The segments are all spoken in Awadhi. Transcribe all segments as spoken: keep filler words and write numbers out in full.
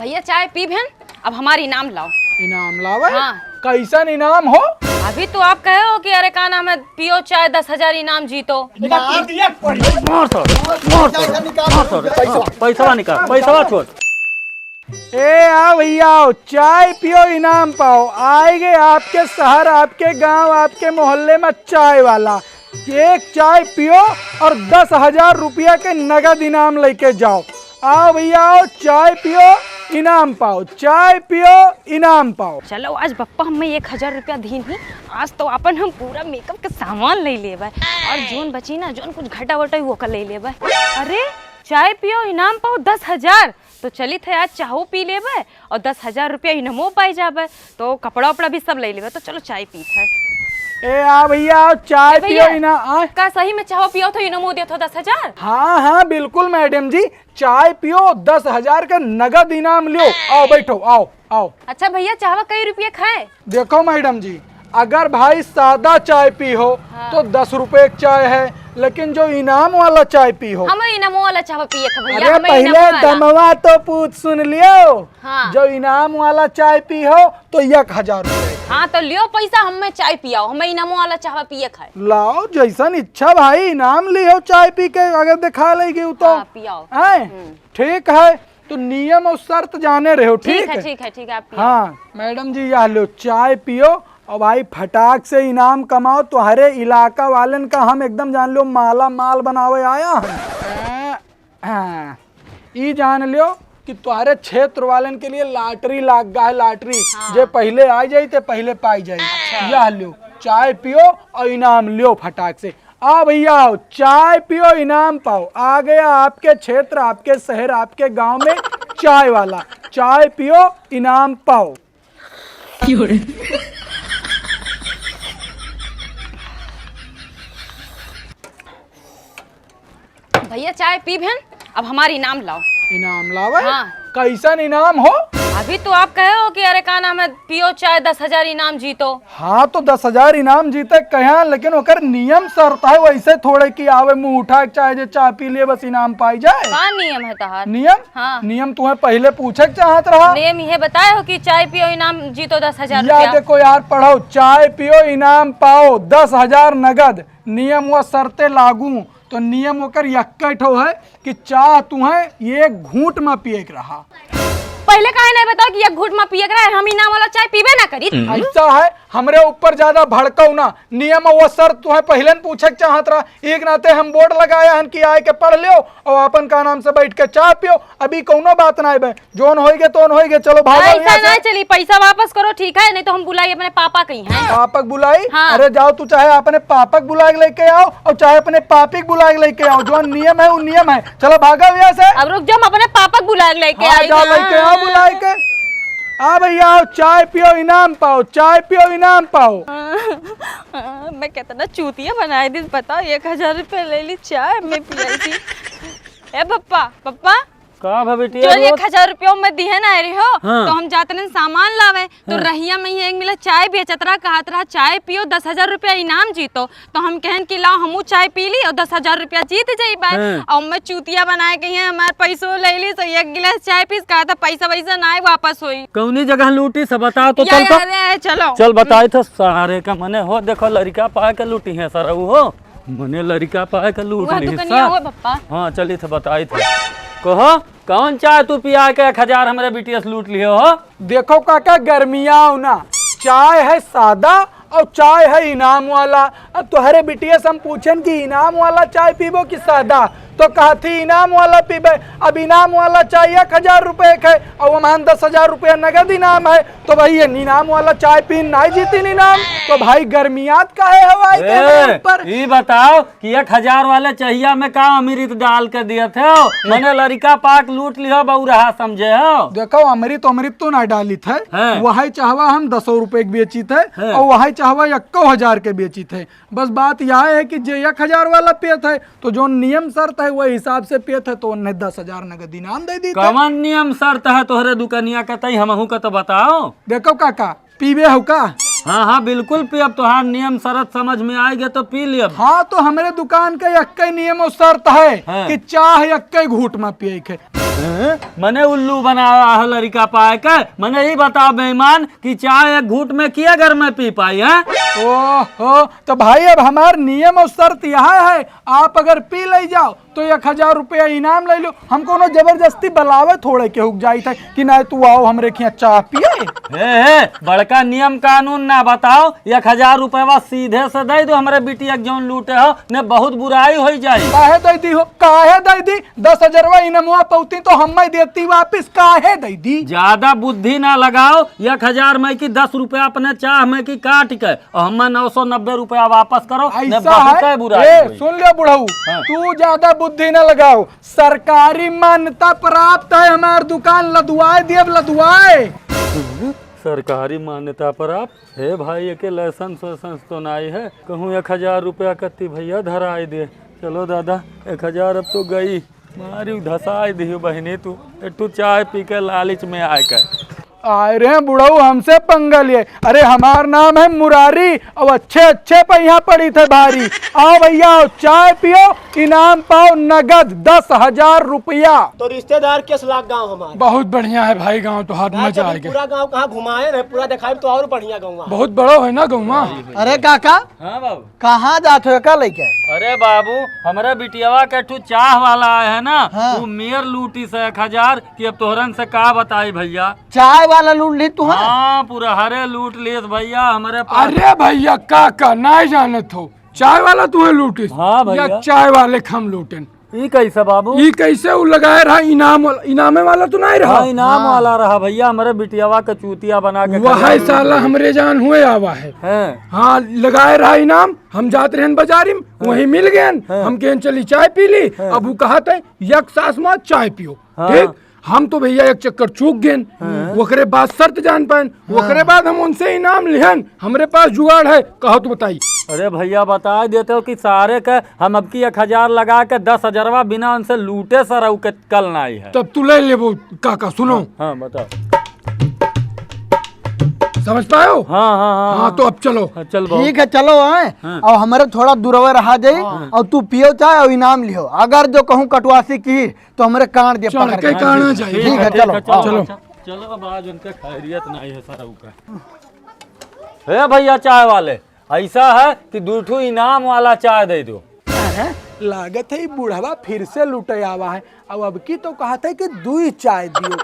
भैया, चाय पीबेन, अब हमार इनाम लाओ। इनाम लावे? हाँ। कैसन इनाम हो? अभी तो आप कहे हो कि अरे का नाम है, पियो चाय, दस हजार इनाम जीतो। इनाम? मार सर, मार सर, मार सर, पैसा। पैसा निकाल, पैसा छोड़। ए आओ भैया आओ, चाय पियो इनाम पाओ। आएगे आपके शहर, आपके गांव, आपके मोहल्ले में चाय वाला। एक चाय पियो और दस हजार रुपया के नगद इनाम लेके जाओ। आओ भैया आओ, चाय पियो, इनाम पाओ, चाय पियो, इनाम पाओ। चलो, आज पप्पा हमें एक हजार रुपया दीन ही, आज तो अपन हम पूरा मेकअप के सामान ले लेबे और जोन बची ना, जोन कुछ घटा वटा वो कर ले लेबे। अरे, चाय पियो, इनाम पाओ दस हजार, तो चलित है आज चाहो पी लेबे और दस हजार रुपया इनामो पाई जाबे, तो कपड़ा उपड़ा भी सब ले लेबे। तो चलो चाय पीत है। ए आ भैया, चाय ए भैया, पियो इना-, आ? का सही में चाहो पियो तो इनामो देत हो दस हजार? हाँ हाँ बिल्कुल मैडम जी, चाय पियो, दस हजार का नगद इनाम लियो। आओ बैठो, आओ आओ। अच्छा भैया, चाहवा कई रुपये खाए? देखो मैडम जी, अगर भाई सादा चाय पी हो हाँ। तो दस रुपए एक चाय है, लेकिन जो इनाम वाला चाय पी हो। हम इनामो वाला चाय पिए थे भैया, अरे हमें पहले इनामो वाला। दमवा तो पूछ सुन लियो। हाँ। जो इनाम वाला चाय पी हो तो एक हजार रुपए। हाँ तो लियो पैसा, हमें चाय पियाओ, हमें इनामो वाला चाय पिए खाए। लाओ जैसन इच्छा भाई, इनाम लियो चाय पी के, अगर दिखा लेगी तो। हाँ, पियाओ। हैं? हम्म। ठीक है, तो नियम और शर्त जाने रहो, ठीक ठीक है, है? ठीक है, ठीक है, आप पियो। हाँ मैडम जी, यह लो चाय पियो और भाई फटाक से इनाम कमाओ। तुम्हारे इलाका वालन का हम एकदम जान लो माला माल बनावे आया है। हाँ, ई जान लो कि तुम्हारे क्षेत्र वालन के लिए लॉटरी लाग गा है, लॉटरी। हाँ। जे पहले आ जाई ते पहले पाई जाई। अच्छा। यह लो चाय पियो और इनाम लियो फटाक से। आ भैया आओ, चाय पियो इनाम पाओ। आ गया आपके क्षेत्र, आपके शहर, आपके गांव में चाय वाला। चाय पियो इनाम पाओ। भैया चाय पीबेन, अब हमार इनाम लाओ। इनाम लावे? हाँ। कैसन इनाम हो? अभी तो आप कहे हो कि अरे का नाम है, पियो चाय, दस हजार इनाम जीतो। हाँ तो दस हजार इनाम जीते कहे, लेकिन ओकर नियम शर्त है, वैसे थोड़े कि आवे मुंह उठा के चाहे जे चाय पी ले बस इनाम पाई जाए। का नियम है तहार? नियम? हाँ। नियम तुम्हें पहले पूछे के चाहत रहा। नियम ये बताए हो कि चाय पियो इनाम जीतो दस हजार या रुपया। देखो यार, पढ़ो, चाय पियो इनाम पाओ दस हजार नगद, नियम व शर्तें लागू। तो नियम ओकर यक्के ठो है कि चाह तुहें एक घूंट में पिए के रहा। पहले काहे नहीं बताओ कि एक घूंट में पिए के रहा, हम इनाम वाला चाय पीबे ना करी। ऐसा है, हमरे ऊपर ज्यादा भड़काओ ना। नियम वो शर्त तुहें पहले न पूछे के चाहत रहा, एक नाते हम बोर्ड लगाया हन कि आए के पढ़ लियो और अपन का नाम से बैठ के चाह पियो। अभी कौनो बात ना बे, जोन होइगे तोन होइगे, चलो भागो ऐसा यहाँ से। ना चली, पैसा वापस करो, ठीक है, नहीं तो हम बुलाई अपने पापा कहीं हैं। पापक बुलाई? हाँ। अरे जाओ, तू चाहे अपने पापक बुला के लेके आओ और चाहे अपने पापी के बुला के लेके आओ, जो नियम है वो नियम है। चलो भागो यहाँ से। अब रुक जाओ, हम अपने पापक बुला के लेके हाँ, आई जाओ ना। लेके आओ बुला के। आ भैया आओ, चाय पियो इनाम पाओ, चाय पियो इनाम पाओ। मैं कितना चूतिया बनाए दिन, बताओ, एक हजार रुपये ले ली, चाय में पिलाई थी। ए पप्पा, पप्पा, का भा बिटिया जो रोज एक हजार रुपया में दिहे ना रही हो, हाँ। तो हम जात रहन सामान लावे, तो हाँ। रहिया में ही एक मिला चाय बेचत रहा, कहत रहा, "चाय पियो, दस हजार रुपया इनाम जीतो।" तो हम कहन कि लाओ हमू चाय पी ली और दस हजार रुपया जीत जाई बाय। हाँ। और मैं चूतिया बनाए के हैं, हमार पैसो ले ली, तो एक गिलास चाय पीस, कहा था पैसा वैसा ना आए, वापस होई। कौनी जगह लूटी सब बताओ तो, या, चल तो। या, या, चलो। चल बताई तो सारे का मने हो, देखो लड़का पाए के लूटी है सर हो। मने लड़का पाए के लूट वह ली दुकनिया सा। हो पप्पा। हाँ, चली थे बताई थे। कहो, कौन चाय तू पिया के एक हजार हमरे बिटिया से लूट लियो हो? देखो काका, गर्मियाओ ना, चाय है सादा और चाय है इनाम वाला। अब तोहरे बिटिया से हम पूछन कि इनाम वाला चाय पीबो कि सादा, तो कहती इनाम वाला पीबे। अब इनाम वाला चाय एक हजार रुपये के है और वहाँ दस हजार रुपया नगद इनाम है, तो भाई ये इनाम वाला चाय पीन नहीं जीती इनाम। तो भाई गर्मियात काहे हो आई ए, के ऊपर? ई बताओ कि एक हजार वाले चाहिया में का अमृत डाल के दिए थे हो? मने लड़का पाक लूट लियो बउरहा समझे हो? देखो अमृत अमृत तो ना डाली थे, हैं। वही चाहवा हम दसों रुपए के बेची थे हैं। और वही चाहवा यक्को हजार के बेची थे। बस बात यह है कि जे एक हजार वाला पियत है, तो जो नियम शर्त है, वही हिसाब से पियत है, तो उन्हें दस हजार नगद इनाम दे दी थे। कवन नियम शर्त है तोहरे दुकानिया का, तई हमहू का तो बताओ। देखो काका, पीबे हो का? हाँ, हाँ, बिल्कुल पियब, तोहार नियम शर्त समझ में आएगे तो पी लियब। हाँ, तो हमरे दुकान का यक्के नियम और शर्त है हाँ। कि चाह यक्के घूट में पिए के। हैं? मने उल्लू बनावा है लड़िका पाए के। मने ई बताओ बेईमान कि चाय एक घूंट में किया घर में पी पाई है? ओहो, तो भाई अब हमार नियम और शर्त यह है, आप अगर पी ले जाओ तो एक हजार रुपया इनाम ले लो। हम कोनो जबरदस्ती बलावे थोड़े के हुक जाई थे कि ना तू आओ हमरे खिया चाह पिए। हे, हे, बड़का नियम कानून ना बताओ, एक हजार रुपया सीधे से दे दो हमरे बिटिया के जौन लूटे हो, ने बहुत बुराई होई जाई। काहे दे दी हो, काहे दे दी? दस हजारवा इनमवा पौती तो हम देती वापस, काहे दे दी? ज्यादा बुद्धि ना लगाओ, एक हजार में की दस रुपया अपने चाह में की काट के और हमें नौ सौ नब्बे रुपया वापस करो, ने ऐसा बहुत है? बुराई ए, होई। सुन ले बुढ़ऊ, हाँ। तू ज्यादा बुद्धि ना लगाओ, सरकारी मान्यता प्राप्त है हमार दुकान, लदवाए दियब लदवाए। सरकारी मान्यता प्राप्त? हे भाई, एके लाइसेंस वाइसेंस तो नाई है, कहूँ एक हजार रुपया कत्ती भैया धराई दे। चलो दादा, एक हजार अब तो गई, मारी धसाई दियो बहिनी तू, एक ठू चाय पी के लालच में आए के। आए रे बुढ़ऊ, हमसे पंगा लिए। अरे हमार नाम है मुरारी, और अच्छे अच्छे पे यहाँ पड़ी थे भारी। आओ भैया, आओ, चाय पियो, इनाम पाओ नगद दस हजार रुपया। तो रिश्तेदार केस लाग गाँव हमार। बहुत बढ़िया है भाई, गाँव तो हाथ हाँ, मजा तो आ गया। पूरा गाँव कहाँ घुमाए रहे, पूरा दिखाई तो और बढ़िया गाँव। बहुत बड़ो है ना गाँव। अरे काका, हाँ बाबू। कहाँ जात हो का लेके? अरे बाबू, हमरे बिटियावा के ठू चाह वाला आए है ना, हाँ। वो मेर लूटी से एक हजार कि अब तोहरन से का बताई भैया। चाय वाला लूट ली तू, हाँ? हाँ, पूरा हरे लूट लिस भैया हमरे पास। अरे भैया, काका, नाई जानत हो, चाय वाला तुहे लूटिस? हाँ भैया। या चाय वाले के हम लूटेन। ई कैसे बाबू? ई कैसे? उ लगाए रहा इनाम वाला, इनामे वाला तो नाई रहा? हाँ, इनाम हाँ। वाला रहा भैया, हमरे बिटियावा के चूतिया बना के वही खड़ा। साला हमरे जान हुए आवा है। हैं। हाँ, लगाए रहा इनाम, हम जात रहन बाजारी में, हाँ। वहीं मिल गए। हाँ। हम कहन चली चाय पी ली। हाँ। अब उ कहत है, "एक सास माँ चाय पियो।" हाँ। ठीक? हम तो भैया एक चक्कर चूक गेन। हाँ। ओकरे बाद शर्त जान पाएन। हाँ। ओकरे बाद हम उनसे इनाम लिहन। हमरे पास जुगाड़ है, कहो तो बताई। अरे भैया, बता देते हो कि सारे के हम अब की एक हजार लगा के दस हजारवा बिना उनसे लूटे सरऊ के कल नाई है। तब तू ले लेबो काका, सुनो। हाँ, हाँ, बताओ। समझ पायो? हाँ, हाँ, हाँ, हाँ, हाँ। तो अब चलो। हाँ, चल बाबू। ठीक है, चलो, आए। हाँ। और हमारे थोड़ा दूरवे रहा जाई, हाँ। और तू पियो चाय और इनाम लियो। अगर जो कहूँ कटवासी की तो हमरे कान दे चढ़ पकड़ के के। कान आ जाए। ठीक है, ठीक है, चलो, चलो, चलो। चलो, अब आज उनका खैरियत नहीं है सरऊ का। हे भैया चाय वाले, ऐसा है कि दू ठू इनाम वाला चाय दे दो। हैं? लागत है ई बुढ़वा फिर से लूटे आवा है। अब, अब की तो कहत है कि दुई चाय दियो,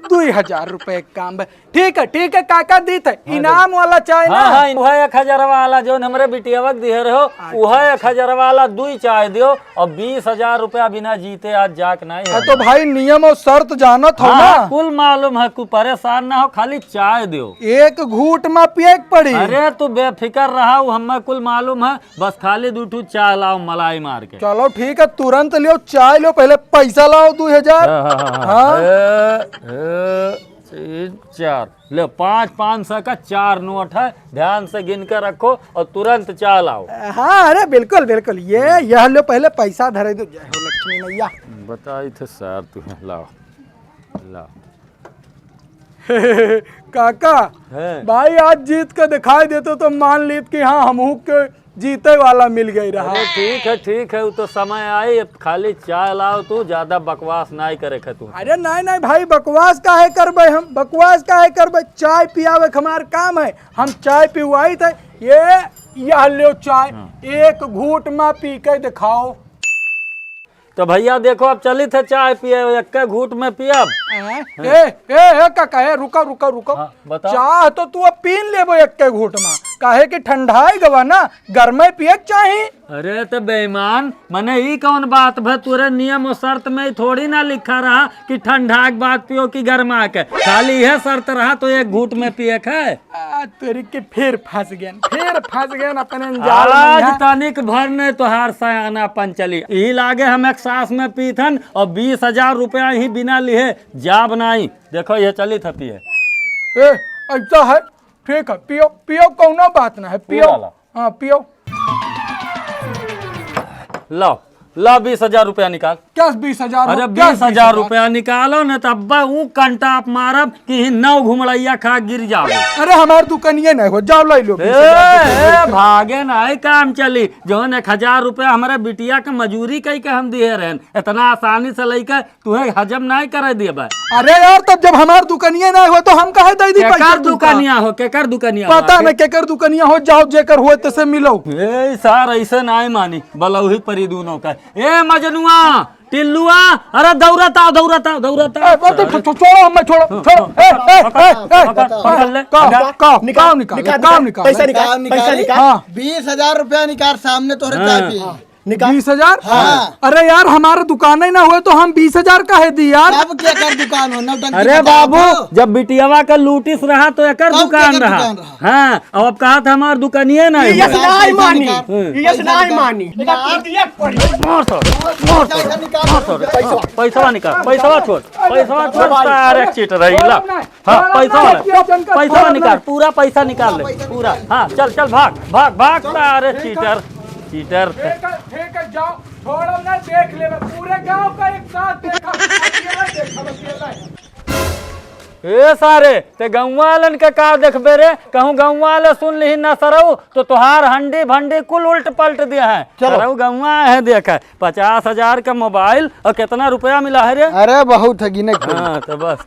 दुई हजार रुपए के काम बा। ठीक है, ठीक है काका, दीत है। हाँ, इनाम वाला चाय ना। हाँ, हाँ, वह एक हजार वाला जौन हमरे बिटियावा के दिहे रहो, अच्छा, वह एक हजार वाला दुई चाय दियो और बीस हजार रुपया बिना जीते आज जाक नहीं है। तो भाई नियम और शर्त जानत हो हाँ, ना? हाँ, कुल मालूम है, कुल परेशान ना हो, खाली चाय दियो। एक घूंट में पिए के पड़ी। अरे तू बेफिकर रहा, वो हमें कुल मालूम है, बस खाली दू ठू चाय लाओ मलाई मार के। चलो ठीक है, तुरंत लियो, चाय लियो, पहले पैसा लाओ दू हजार। हाँ, हाँ, हाँ, हाँ। हाँ। ए, ए, तीन, चार। ले, पाँच पाँच सौ का चार नोट है, ध्यान से गिन के रखो और तुरंत चाय लाओ। हाँ, अरे बिल्कुल, बिल्कुल। ये, यह लो, पहले पैसा धरे दो। जय हो लक्ष्मी मैया। बताई थे सर, तुम्हें लाओ, लाओ। काका, हैं? भाई आज जीत के दिखाई देते तो मान लीत कि हाँ, हमहू के जीते वाला मिल गई रहा। अरे ठीक है, ठीक है, वो तो समय आई, अब खाली चाय लाओ तू, ज्यादा बकवास नाई करे खे तू। अरे नाई, नाई भाई, बकवास काहे करबे हम, बकवास काहे करबे? चाय पियावे के हमार काम है, हम चाय पिवाई थे। ये, यह लो चाय, हाँ। एक घूंट में पी के दिखाओ। तो भैया देखो, अब चलित है चाय पिए, एक्के घूंट में पियब। हैं? ए, ए, ए, काका, ए, रुको, रुको, रुको। हाँ, बताओ। चाह तो तू अब पीन लेबो एक्के घूंट में, काहे कि ठंडाई गवा ना, गरमे पिए के चाही। अरे तो बेईमान, मने ई कौन बात भा? तोरे नियम और शर्त में ई थोड़ी ना लिखा रहा कि ठंडा के बाद पियो कि गरमा के, खाली यह शर्त रहा तो एक घूंट में पिए के है। आ, तोरी के फिर फंस गयन, फिर फंस गयन अपने जाल में आज यहाँ। तनिक भर ने तोहार सयानापन चली। यही लागे हम एक सांस में पीथन और बीस हजार रुपया ही बिना लिहे जाब नाई। देखो ये चली था पिए। ए, ऐसा है, ठीक है, पियो, पियो, कौनो बात ना है, पियो। पूरा ला। हाँ, पियो। लाओ, लाओ बीस हजार रुपया निकाल। क्या बीस हजार हो? अरे, क्या बीस हजार बीस हजार? रुपया निकालो न, तब ऊ कंटा आप मारब कि ही नौ घुमड़ैया खा गिर जाओ। अरे, हमार दुकनिये नहीं हो, जाओ, ले लो ए, बीस हजार रुपया। ए, भागे नहीं काम चली। जौन एक हजार रुपया हमारे बिटिया के मजूरी कई के हम दिए रहन, इतना आसानी से लइके तुहे हजम नहीं करे दिए बा। अरे यार, तब जब हमार दुकनिये नहीं हो, तो हम काहे दे दी केकर पैसा तुमका? दुकनिया हो, केकर दुकनिया हो पता आखिर? नहीं केकर दुकनिया हो, जाओ जेकर होए तसे मिलो। ए, सार ऐसे नहीं मानी, बलौही परी दूनों का। ए, मजनुआ, टिल्लुआ, अरे दौड़त आओ, दौड़त आओ, दौड़त आओ। ए, ए, तो छो-, छोड़ो, हमें छोड़ो, छोड़ो। ए, ए, ए, ए, पकड़, पकड़, पकड़ ले। का, का, का, निकाल, का निकाल, निकाल, का निकाल? पैसा निकाल, निकाल, पैसा निकाल। हाँ। बीस हजार रुपया निकाल, सामने तोहरे हाँ। चाबी। निकाल। बीस हजार? हाँ। अरे यार, हमारा दुकान ही ना हुए तो हम बीस हजार काहे दी यार? अब क्या कर दुकान हो, नौटंकी अरे बताओ बाबू, तो। जब बिटियावा का लूटिस रहा तो एकर तब दुकान केकर रहा। दुकान रहा? हाँ, अब कहा था हमार दुकानिये ना ये हुए। यस नाई मानी, निकाल। ये यस नाई मानी। निकाल। मार सर, मार सर। पैसा निकाल। हाँ, पैसवा निकाल, पैसवा छोड़, पैसवा छोड़, सारे चीट रही ला। हाँ, पैसा वाला, पैसा निकाल, पूरा पैसा निकाल ले, पूरा। हाँ, चल, चल, भाग, भाग, भाग, सारे चीटर, चीटर। ठीक है, ठीक है, जाओ, छोड़ो ना, देख ले, पूरे गांव का एक साथ देखा, अकेला देखा, अकेला। ए सारे, ते गौवा वालन का का देखबे रे? कहूँ गौवा वाले सुन लिही ना सरऊ, तो तोहार हंडी भंडी कुल उल्ट पलट दिया है। चलो। सरऊ गौवा है, देख, पचास हजार का मोबाइल और कितना रुपया मिला है रे? अरे, बहुत है, गिने के पड़ी। हाँ, तो बस।